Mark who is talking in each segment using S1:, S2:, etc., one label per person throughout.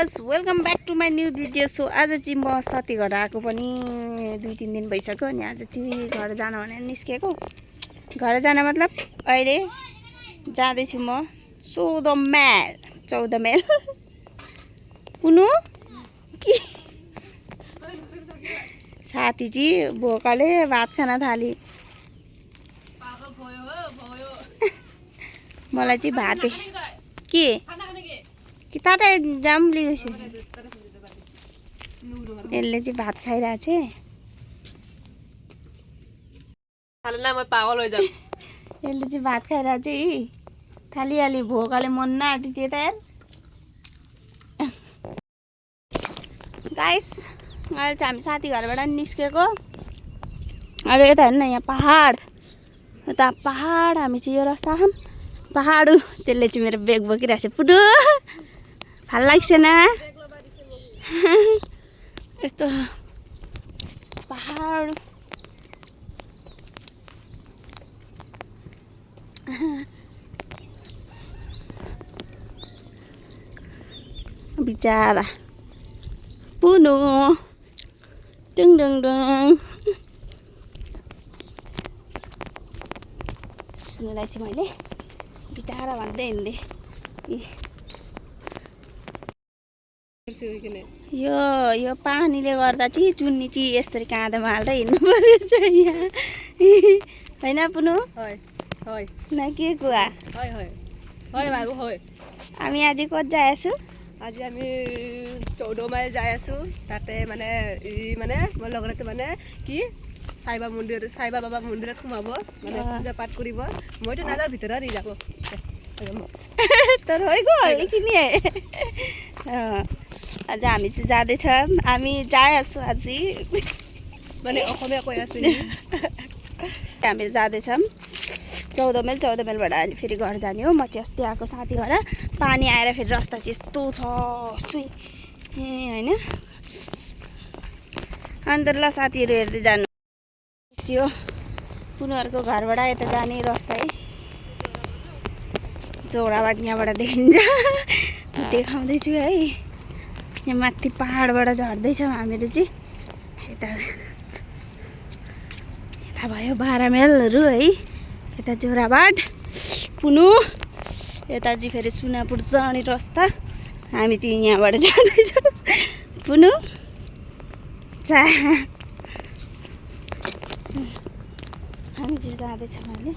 S1: Guys welcome back to my new video. So आज चाहिँ म साथी घर आएको पनि 2-3 दिन भइसक्यो अनि आज चाहिँ घर जान भनेर निस्केको। घर जान मतलब अहिले जाँदैछु म 14 माइल कुनु कि साथी चाहिँ भोकाले भात खान थाली। मलाई चाहिँ भात के ताता जाम लिएको यसले चाहिँ भात खाइरहेको छ। यसले चाहिँ भात खाइरहेको छ थालिहाली भोकाले मन नआँटी थियो त यार। गाइस अहिले चाहिँ हामी साथी घरबाट निस्केको। अरे यता हेर्नु न यहाँ पहाड, यता पहाड, हामी चाहिँ यो रास्ता पहाड। त्यसले चाहिँ मेरो बेग बोकिरहेको छ पुडो ভাল लाग्छ न यस्तो पहाड। बिचारा पुनो डुङ डुङ डुङ सुन्नुलाई चाहिँ मैले बिचारा भन्दै हिँड्दै। यो पानीले गर्दा चाहिँ चुन्नी चाहिँ यसरी काँधोमा हालेर हिँड्नु पर्यो चाहिँ यहाँ होइन पुनु न के कुवा। हामी आज कत जाएछु?
S2: आज আমি 14 মাইল যাই আছো। তাতে মানে মানে মই লগতে মানে কি সাইবা বাবা মন্দিৰত সোমাব মানে পূজা পাঠ কৰিব। মইতো নাযাওঁ, ভিতৰত যাব।
S1: तर হৈ গ'ল এইখিনিয়ে। आज हामी चाहिँ जाँदैछौँ, हामी जाइहाल्छौँ आज
S2: মানে অসমীয়া কৈ আছো।
S1: हामी जाँदैछौँ 14 माइलबाट अहिले फेरि घर जाने हो। म चाहिँ अस्ति आएको साथी घर, पानी आएर फेरि रास्ता चाहिँ यस्तो छ सुई होइन। अन्त ल साथीहरू हेर्दै जानु। यो उनीहरूको घरबाट यता जाने रास्ता है, जोराबाट यहाँबाट देखिन्छ। देखाउँदैछु है, यहाँ माथि पहाडबाट झर्दैछौँ हामीहरू चाहिँ। यता भयो 12 माइलहरू है, यता जोराबाट पुनु, यता चाहिँ फेरि सुनापुर जाने रास्ता। हामी चाहिँ यहाँबाट जाँदैछौँ पुनु चा हामी चाहिँ जाँदैछौँ अहिले।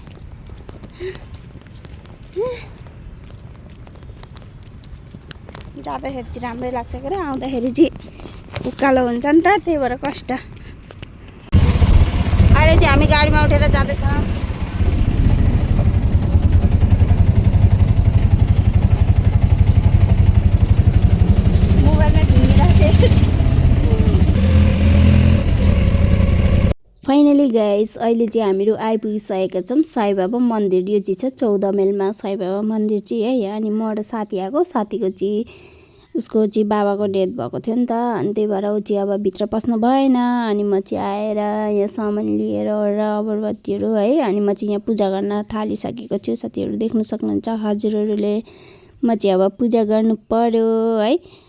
S1: जाँदाखेरि चाहिँ राम्रै लाग्छ के र, आउँदाखेरि चाहिँ उकालो हुन्छ नि त, त्यही भएर कष्ट। अहिले चाहिँ हामी गाडीमा उठेर जाँदैछौँ। मोबाइलमा झुन्डिरहेको छ। फाइनली गाइस अहिले चाहिँ हामीहरू आइपुगिसकेका छौँ साईबाबा मन्दिर। यो चाहिँ छ 14 माइलमा साईबाबा मन्दिर चाहिँ है। अनि म र साथी आएको, साथीको चाहिँ उसको चाहिँ बाबाको डेथ भएको थियो नि त, अनि त्यही भएर ऊ चाहिँ अब भित्र पस्नु भएन। अनि म चाहिँ आएर यहाँ सामान लिएर र अगरबत्तीहरू है, अनि म चाहिँ यहाँ पूजा गर्न थालिसकेको छु। साथीहरू देख्न सक्नुहुन्छ हजुरहरूले। म चाहिँ अब पूजा गर्नु पर्यो है।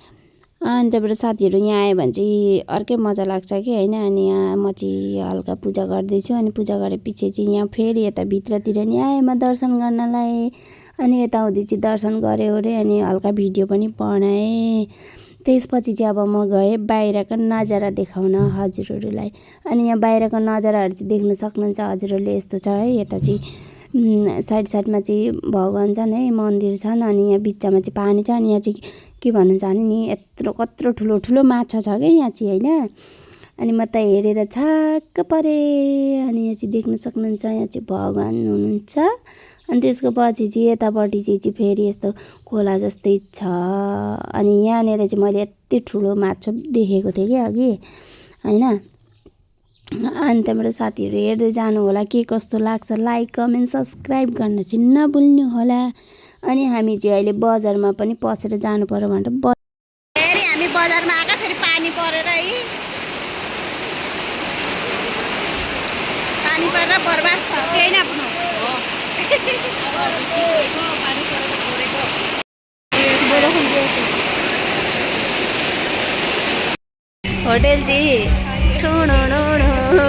S1: अनि त्यहाँबाट साथीहरू यहाँ आयो भने चाहिँ अर्कै मजा लाग्छ कि होइन। अनि यहाँ म चाहिँ हल्का पूजा गर्दैछु। अनि पूजा गरेपछि चाहिँ यहाँ फेरि यता भित्रतिर नि आएँ म दर्शन गर्नलाई। अनि यताउँदै चाहिँ दर्शन गऱ्यो अरे, अनि हल्का भिडियो पनि बनाएँ। त्यसपछि चाहिँ अब म गएँ बाहिरको नजारा देखाउन हजुरहरूलाई। अनि यहाँ बाहिरको नजाराहरू चाहिँ देख्न सक्नुहुन्छ हजुरहरूले। यस्तो छ है, यता चाहिँ साइडमा चाहिँ भगवान् छन् है, मन्दिर छन्। अनि यहाँ बिचमा चाहिँ पानी छ। अनि यहाँ चाहिँ के भन्नु चाहने नि, यत्रो कत्रो ठुलो माछा छ क्या यहाँ चाहिँ होइन। अनि म त हेरेर छक्क परेँ। अनि यहाँ चाहिँ देख्न सक्नुहुन्छ यहाँ चाहिँ भगवान् हुनुहुन्छ। अनि त्यसको पछि चाहिँ यतापट्टि चाहिँ फेरि यस्तो खोला जस्तै छ। अनि यहाँनिर चाहिँ मैले यति ठुलो माछा देखेको थिएँ कि अघि होइन। अनि त्यहाँबाट साथीहरू हेर्दै जानु होला के कस्तो लाग्छ। लाइक कमेन्ट सब्सक्राइब गर्न चाहिँ नभुल्नु होला। अनि हामी चाहिँ अहिले बजारमा पनि पसेर जानु पर्यो भनेर फेरि हामी बजारमा आएको, फेरि पानी परेर है, पानी परेर बर्बाद छ केही नपुग्नु। होटेल चाहिँ ठुलो